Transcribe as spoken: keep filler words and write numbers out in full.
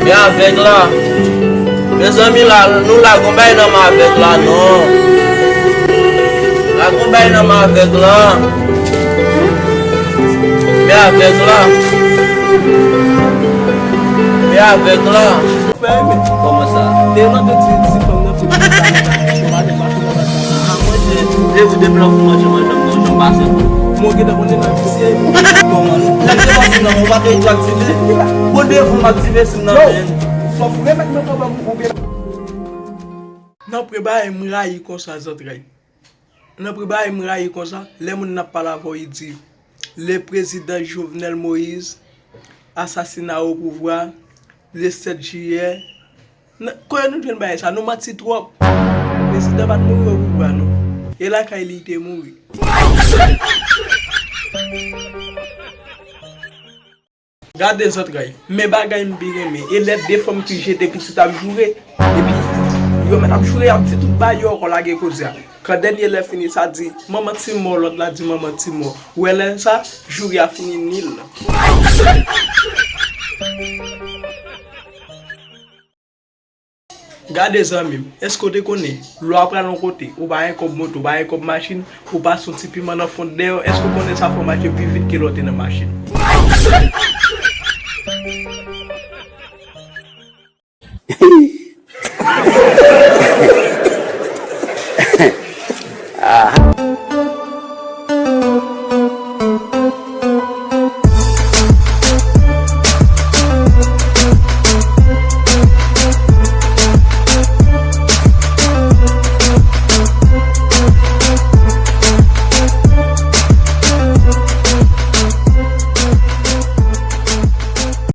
Men avèg la. Mezanmi, la, nou la gon bay nan men avèg la, non. La gon bay nan men avèg la. Men avèg la. Men avèg la. Kòman sa? Te nan de ti, ti fanm nan, ti fanm nan, te mache nan manje. Depi de plan pou manje, manje, manje, pase. Mwen gentan konnen nan visye. Kòman? Lè m te pase nan, ou pa te aktive. Bon, devan m aktive sim nan, men. Sòf remèt mwen kòb ou byen. Nan pre bagay m rayi konsa, zantray. Nan pre bagay m rayi konsa, lè moun nan ap pale avè w, li di, le président Jovenel Moïse assassiné au pouvoir le sept juillet. Nan, kote nou jwenn bagay sa? Nou manti twòp. Prezidan pa t mouri o pouvwa, non. E lakay li te mouri. Gade zantray, men bagay m pi renmen. E lè de fanm ki jete pitit ap joure, epi yo mèt ap joure, ap di tout bagay yo ankò, lage koze a. Kan dènye lè fini, sa di, manman ti mò, lòt la di, manman ti mò. Ou wè lè sa, joure a fini nil. Gade zanmi m, èske w te konnen, lè w ap pral yon kote, ou pa gen kòb moto, ou pa gen kòb machin, ou pase yon ti piman nan fon dèyè w, èske w konnen sa fè w mache pi vit ke lè w te nan machin?